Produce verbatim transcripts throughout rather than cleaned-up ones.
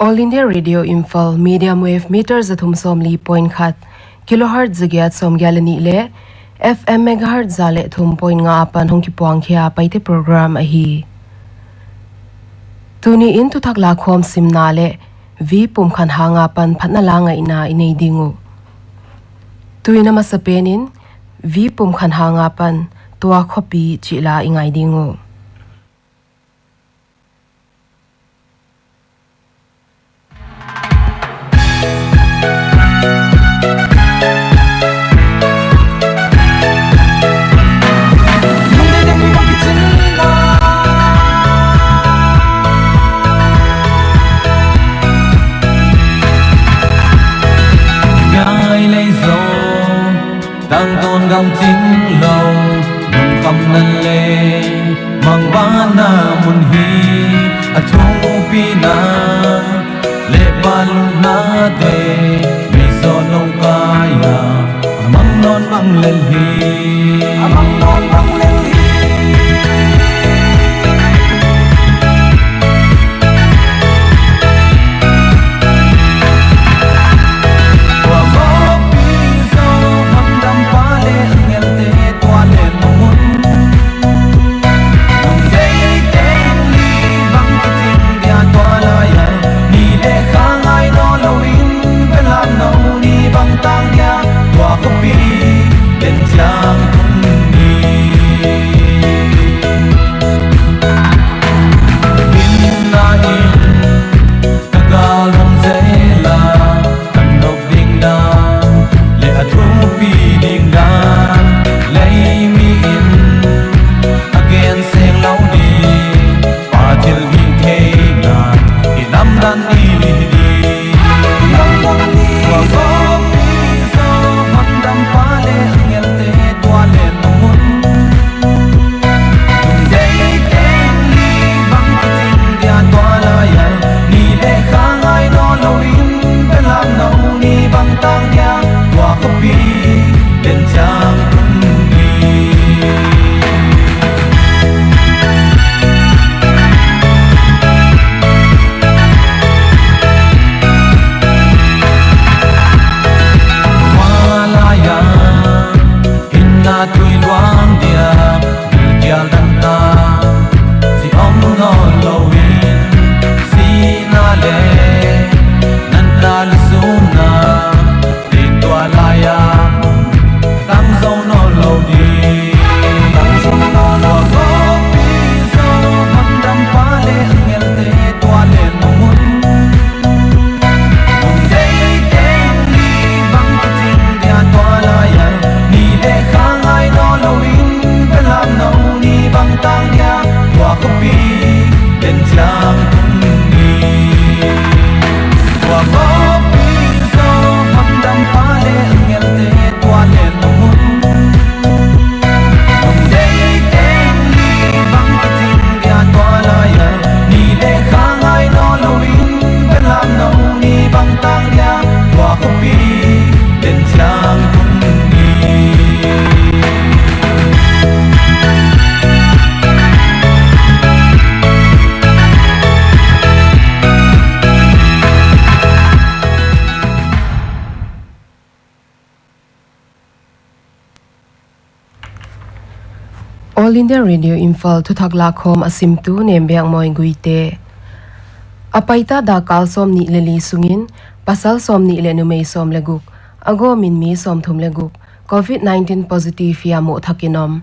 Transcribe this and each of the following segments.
All India Radio Imphal, medium wave meter za thum sawmli point khat, kilohertz za giat sawmgiat leh nih leh F M megahertz za leh thum point nga apan hong kipuang khia Paite program ahi. Tuni in thuthak lakhawm simna leh V Pumkhanhang apan phatna la ngaihna i nei ding uh. Tuin a masapen in V Pumkhanhang apan Tua Khopi chih la i ngai ding uh. Ngai lei zo, tangtawn gam ting lou, lungkham nan leh mangbanna mun hi a thupina, leh balna te mi so nong kaya, a mang nawn mang lel hi. A mang nawn mang lel hi. Tua khopi zo, hon dam pa leh angel te tua leh mun. Lungdei teng li bang kiching dia tua lai a, ni leh kha ngai nawn lou in, belam nou ni bang tang dia, tua khopi den chiang tung ni. Inna in ka gal dong zel a, kan nop ding dan leh a thupi ding dan, lei mi in a gen seng lou ni, Pa thilhihtheihna i lamdan i hi di. Tua khopi zo, hon dam pa leh angel te tua leh mun. Lungdei teng li bang kiching dia tua lai a, ni leh kha ngai nawn lou in, belam nou ni bang tang dia, tua khopi den chiang tung ni. Hua lai a, inna tui luang dia, gilkial dan ta, si om nawn lou in, sihna leh natna leh sumna, tin tua lai a, tang zou nawn lou di. Tang zou nawn lou di. Tua khopi zo, hon dam pa leh angel te tua leh mun. Lungdei teng li bang kiching dia tua lai a, ni leh kha ngai nawn lou in, belam nou ni bang tang dia, tua khopi den chiang tung ni. Tua khopi zo, hon dam pa leh angel te tua leh mun. Lungdei teng li bang kiching dia tua lai a, ni leh kha ngai nawn lou in, belam nou ni bang tang dia, tua khopi den chiang tung ni. All India Radio Imphal thuthak lakhawm a simtu Nembiakmawi Guite. A paita dakkal sawmnih leh li sungin, pasal sawmnih leh numei sawm leh guk, a gawmin mi sawmthum leh guk, Covid nineteen positive hi a muh thak in om.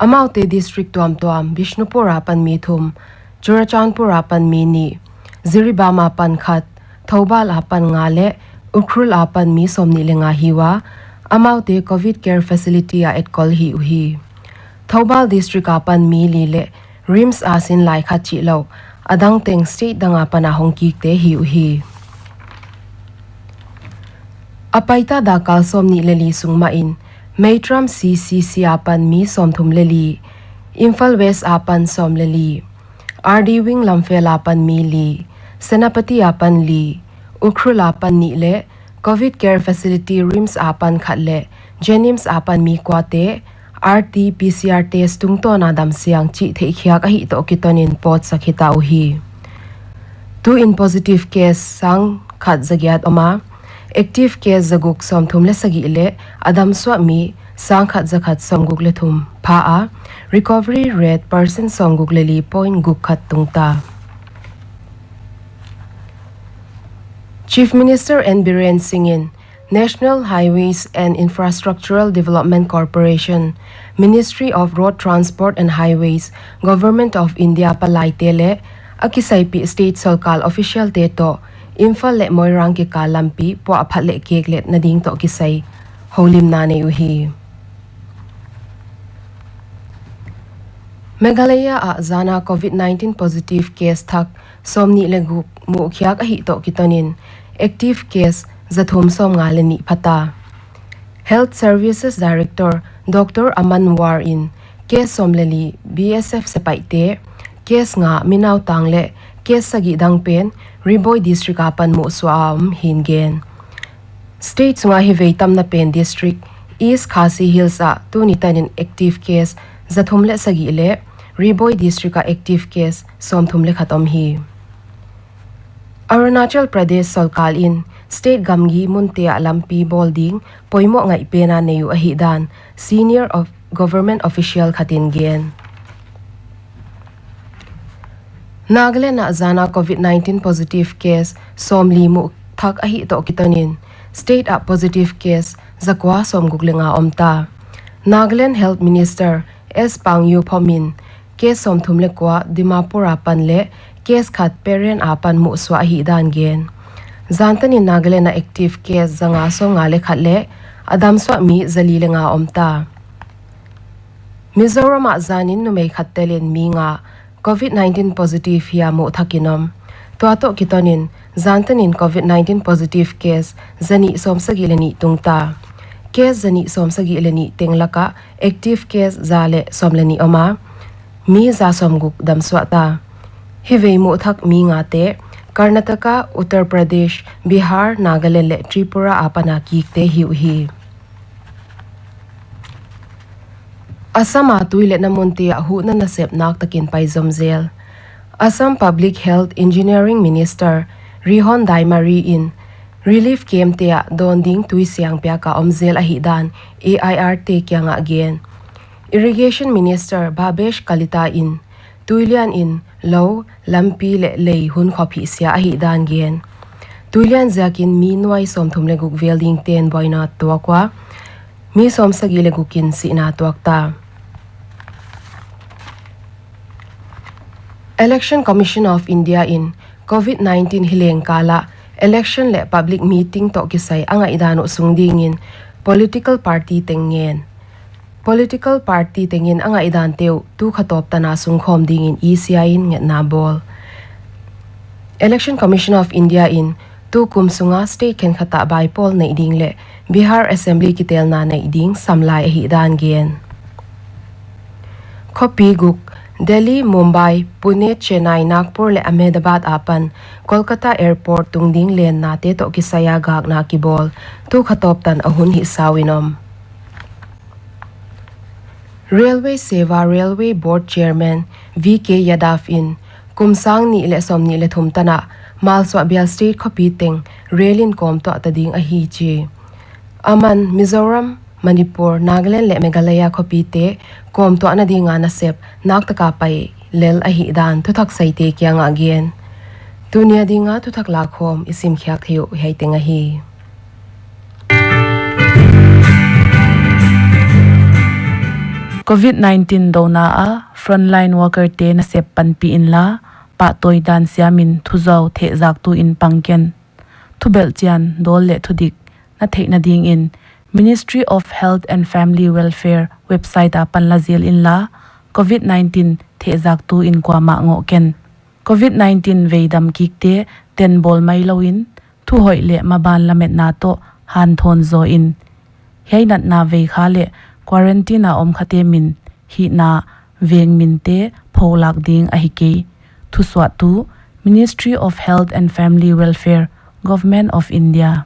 Amaute district tuamtuam, Bishnupur apan mi thum, Churachandpur apan mi nih, Jiribam apan khat, Thoubal apan nga leh Ukhrul apan mi sawmnih leh nga hi ua, amaute Covid Care Facility a etkol hi uhi. Thoubal District apan mi li leh RIMS a sin lai khat chih lou, a dang teng state dang apan a hong kikte hi uhi. A paita dakkal sawmnih leh li sung mahin, Meitram C C C apan mi sawmthum leh li, Imphal West apan sawm leh li, R D Wing Lamphel apan mi li, Senapati apan li, Ukhrul apan nih leh Covid Care Facility RIMS apan khat leh JNIMS apan mi kuate R T P C R test tungtawn a damsiang chih theihkhiak ahih toh kitonin pawtsak hita uhi. Tuin positive case sang khat za giat om a, active case za guk sawmthum leh sagih leh a damsuah mi sang khat za khat sawmguk leh thum pha a, recovery rate percent sawmguk leh li point guk khat tung ta. Chief Minister N Biren Singh in National Highways and Infrastructural Development Corporation, Ministry of Road Transport and Highways, Government of India palaite leh a kisaipih state sorkar officialte toh Imphal leh Moirang kikal lampi puahphat leh kekletna ding toh kisai houlimna nei uhi. Meghalaya ah zana covid nineteen positive case thak sawmnih leh guk muhkhiak ahih toh kitonin active case zathum sawmnga leh nih pha ta. Health Services Director Doctor Aman War in case sawm leh li B S F sepaihte, case nga mi nautang leh case sagih dang pen Ri Bhoi District apan muhsuah a om hi'n gen. State sunga hivei tamna pen district East Khasi Hills ah tuni tanin active case zathum leh sagih leh Ri Bhoi District ah active case sawmthum leh khat om hi. Arunachal Pradesh sorkar in state gamgi munte ah lampi bawl ding poimoh ngaihpen a nei uh ahihdan senior of government official khat in gen. Nagaland ah zana covid nineteen positive case sawmli muh thak ahih toh kitonin state ah positive case zakua sawmguk leh nga om ta. Nagaland Health Minister S Pangyu Phom in case sawmthum leh kua Dimapur apan leh case khat Peren apan muhsuah ahihdan gen. Zan tanin Nagaland ah active case zanga sawmnga leh khat leh a damsuah mi zali leh nga om ta. Mizoram ah zanin numei khat telin mi nga covid nineteen positive hia muh thak in om. Tua toh kitonin zan tanin covid nineteen positive case zanih sawmsagih leh nih tung ta. Case zanih sawmsagih leh nih teng lakah active case za leh sawm leh nih om a, mi za sawmguk damsuah ta. Hivei muh thak mi ngate Karnataka, Uttar Pradesh, Bihar, Nagaland leh Tripura apan a kikte hi uhi. Assam a tui leh na munte ah huhna nasep naktakin paizom zel. Assam Public Health Engineering Minister Rihon Daimari in relief camp te ah dawn ding tui siang piak a om zel ahihdan A I R te kiangah gen. Irrigation Minister Bhabesh Kalita in tuilian in lou, lampi leh lei hun khop hihsia ahihdan gen. Tuilian ziakin mi nuai sawmthum leh guk vel dingte'n buaina tuak ua, mi sawmsagih leh guk in sihna tuak ta. Election Commission of India in covid nineteen hileng kal ah election leh public meeting toh kisai a ngaihdan uh sung dingin political party teng ngen. Political party tengin a ngaihdante uh tu kha tawp tana sungkhawm dingin E C I in ngetna bawl. Election Commission of India in tukum sunga state khenkhat ah baipawl neih ding leh Bihar Assembly kitelna neih ding samlai ahihdan gen. Khopi guk, Delhi, Mumbai, Pune, Chennai, Nagpur leh Ahmedabad apan Kolkata Airport tungding lennate toh kisai a gakna kibawl tu kha tawp tan a hun hihsa uh in om. Railway Seva Railway Board Chairman V K Yadav in kum sang nih leh sawmnih leh thum tan ah malsuah bial state khopi teng rail in kawmtuah ta ding ahi chi. Aman Mizoram, Manipur, Nagaland leh Meghalaya khopite kawmtuahna dinga nasep naktaka pai lel ahihdan thuthak saite kiangah gen. Tunia dinga thuthak lakhawm i simkhiak thei uh hiai teng ahi. Covid nineteen dona a frontline worker te nasep panpih inla, pahtawi dan siamin thuzau thehzaktu in pang ken. Thubelhchian, dawl leh thudik na theihna dingin Ministry of Health and Family Welfare website apan la zel inla, covid nineteen thehzaktu in kuamah ngoh ken. Covid nineteen veidam kikte tenbawl mailouin, thuhoih leh maban lametna toh hanthawn zaw in. Hiai natna veikha leh quarantine a om khate min, hihna, veng minte pholak ding ahi kei. Thusuahtu, Ministry of Health and Family Welfare, Government of India.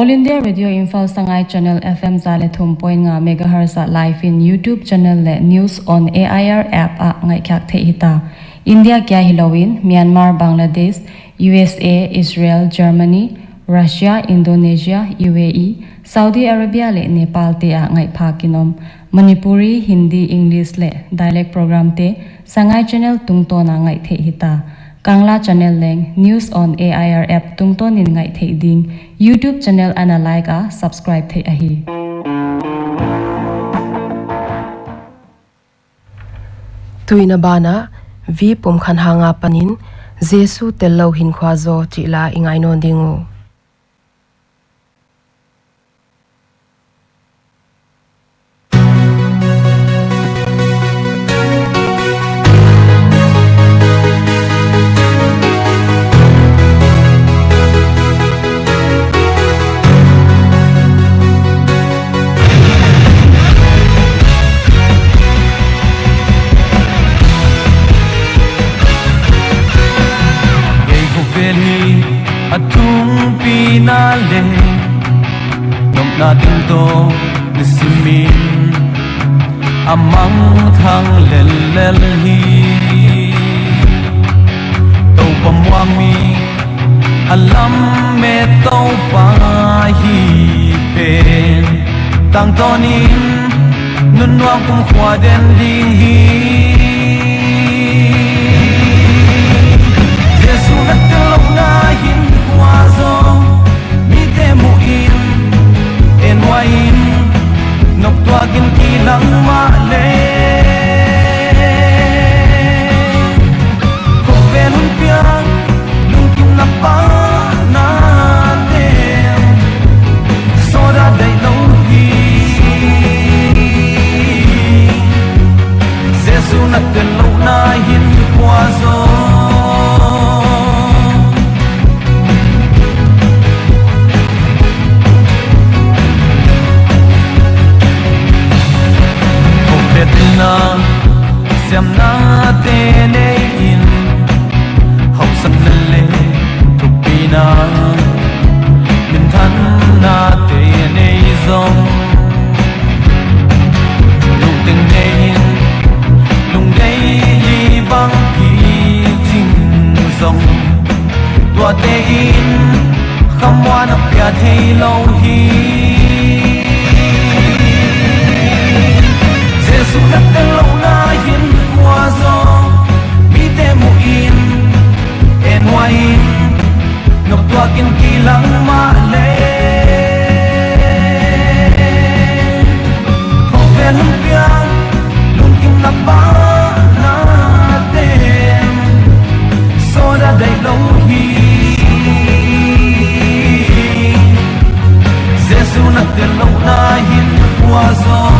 All India Radio Imphal Sangai Channel F M za leh thum point nga megahertz ah live in YouTube channel leh News on A I R app ah ngaihkhiak theih hita. India kia hilouin Myanmar, Bangladesh, U S A, Israel, Germany, Russia, Indonesia, U A E, Saudi Arabia leh Nepal te ah ngaihpha kinom. Manipuri, Hindi, English leh dialect program te Sangai Channel tungtawn a ngaih theih hita. Kangla Channel leng News on A I R app tungtawn in ngaih theih ding. YouTube channel ana like a subscribe theih ahi. Tuin a ban ah, V Pumkhanhang apanin, Jesu Tellou Hinkhua Zaw chih la i ngai nawn ding uh. Kei khovel hi a thumpi na leh, nopna ding toh na simin, a mangthang lellel hi. Toupa muang mi a lamet Toupa hi pen, tangtawnin nunnuam kumkhua den ding hi. Jesu na tellouhna hinkhua zaw, mite muhin, en huaiin, noptuakin kilang mahleh, khovel hun piang, lungkimna pahna ten, sawt a daihlou hi. Jesu na tellouhna hinkhua zaw. Khovel pilna siamna te nei in, hausakna leh thupina, minthanna te nei zong, lungteng nei in, lungdei li bang kiching zong, tuate in khamuanna pia theilou hi. Jesu na tellouhna hinkhua zaw, mite muhin, en huaiin, noptuakin kilang mahleh, khovel hun piang, lungkimna pahna ten, sawt a daihlou hi. Jesu na tellouhna hinkhua zaw.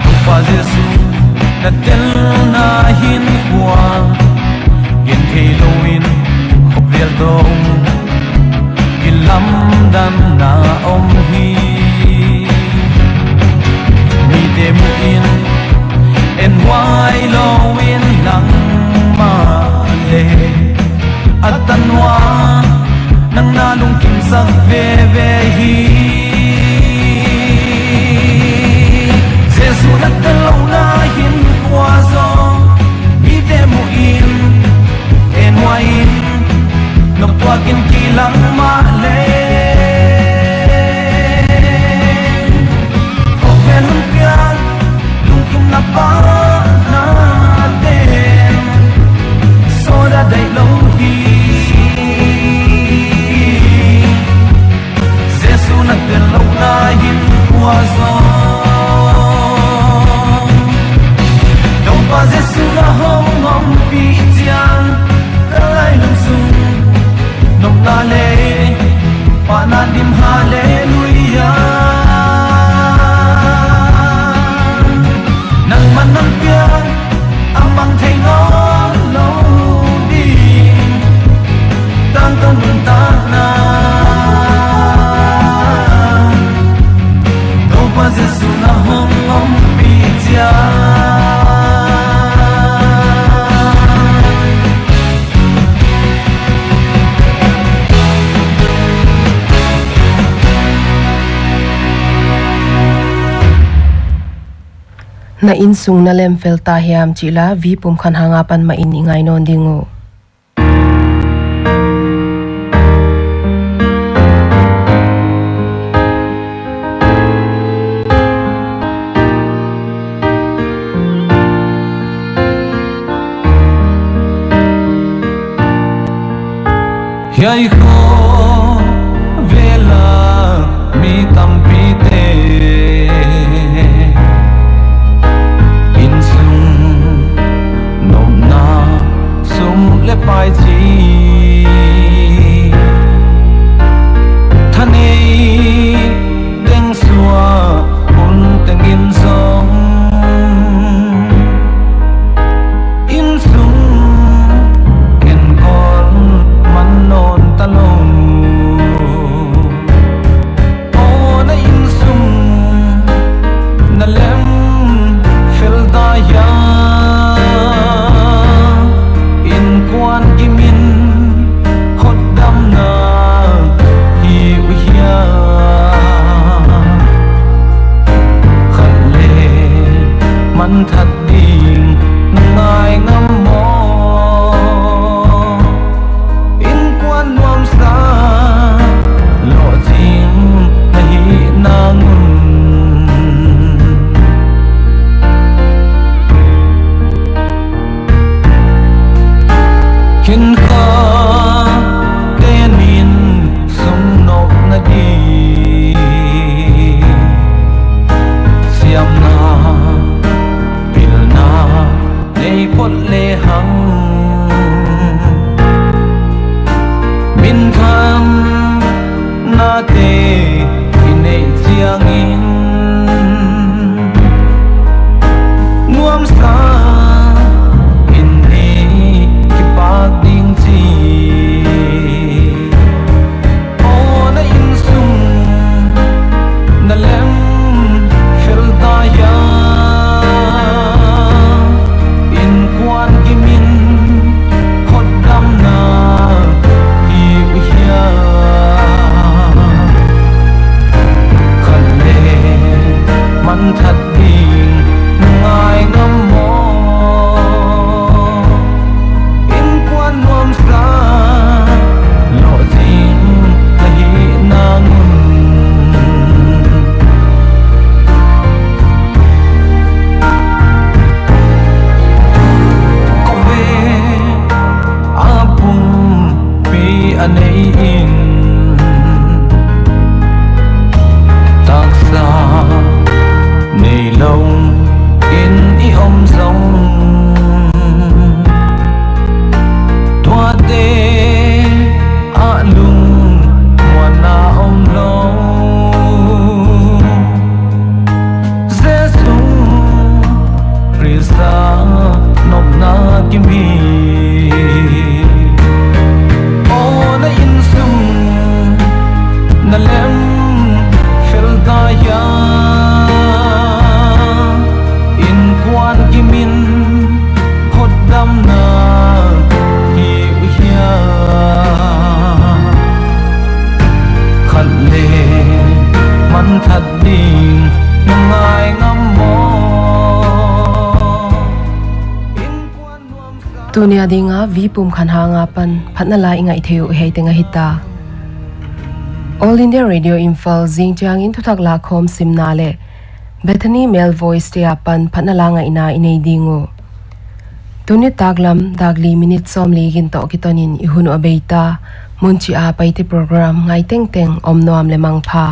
Toupa Jesu na telna hinkhua, gen theilou in khovel toh kilamdanna om hi. Mite muhin, en huai lou in nangmah leh, a tan ua nang na lungkimsak veve hi. Jesu na tellouhna hinkhua zaw, mite muhin, en huaiin, noptuakin kilang mahleh, khovel hun piang, lungkimna pahna ten, sawt a daihlou hi. Jesu na tellouhna hinkhua zaw. Toupa Jesu na hong ompih chiang, ka lailung sung nopna leh pahna dim, halleluia. Nangman nang piak a mang thei nawnlou ding, tangtawn nuntak Na innsung na lem fel ta hiam chih la, V Pumkhanhang apan mah in i ngai nawn ding uh. Hiai khovel a mi tampite innsung nopna sum leh pai chi thanei teng suah hun teng in zong innsung enkawl man nawn ta lou. Aw na innsung na lem fel ta hia, innkuan gimin hotdamna hi uh hia? Khat leh man that ding na ngai ngam maw? Innkuan nuamsa lohching na hih nang un, khenkhat tenin sum nopna di siamna pilna nei phot lehang, minthanna te i neih chiangin nuamsa in i kipak ding chi. Aw na innsung na lem fel ta hia, innkuan gimin hotdamna hi uh hia? Khat leh man that ding na ngai ngam maw? Innkuan nuamsa lohching na hih nang un, khovel a pumpi a nei in taksa neilou in i om zong, tuate a lungmuanna omlou. Jesu Khrista nopna kimi. Aw na innsung na lem fel ta hia, innkuan gimin hotdamna hi uh hia? Khat leh man that ding na ngai ngam maw? Tuni a dinga V Pumkhanhang apan phatna la i ngaih theih uh hiai teng ahi ta. All India Radio Imphal zingchiangin thuthak lakhawm simna leh Bethany Male Voice te apan phatna la ngaihna i nei ding uh. Tuni taklam dak li minit sawmli gin toh kitonin i hun uh a bei ta. Mun chih a Paite program ngai tengteng om nuam leh mangpha.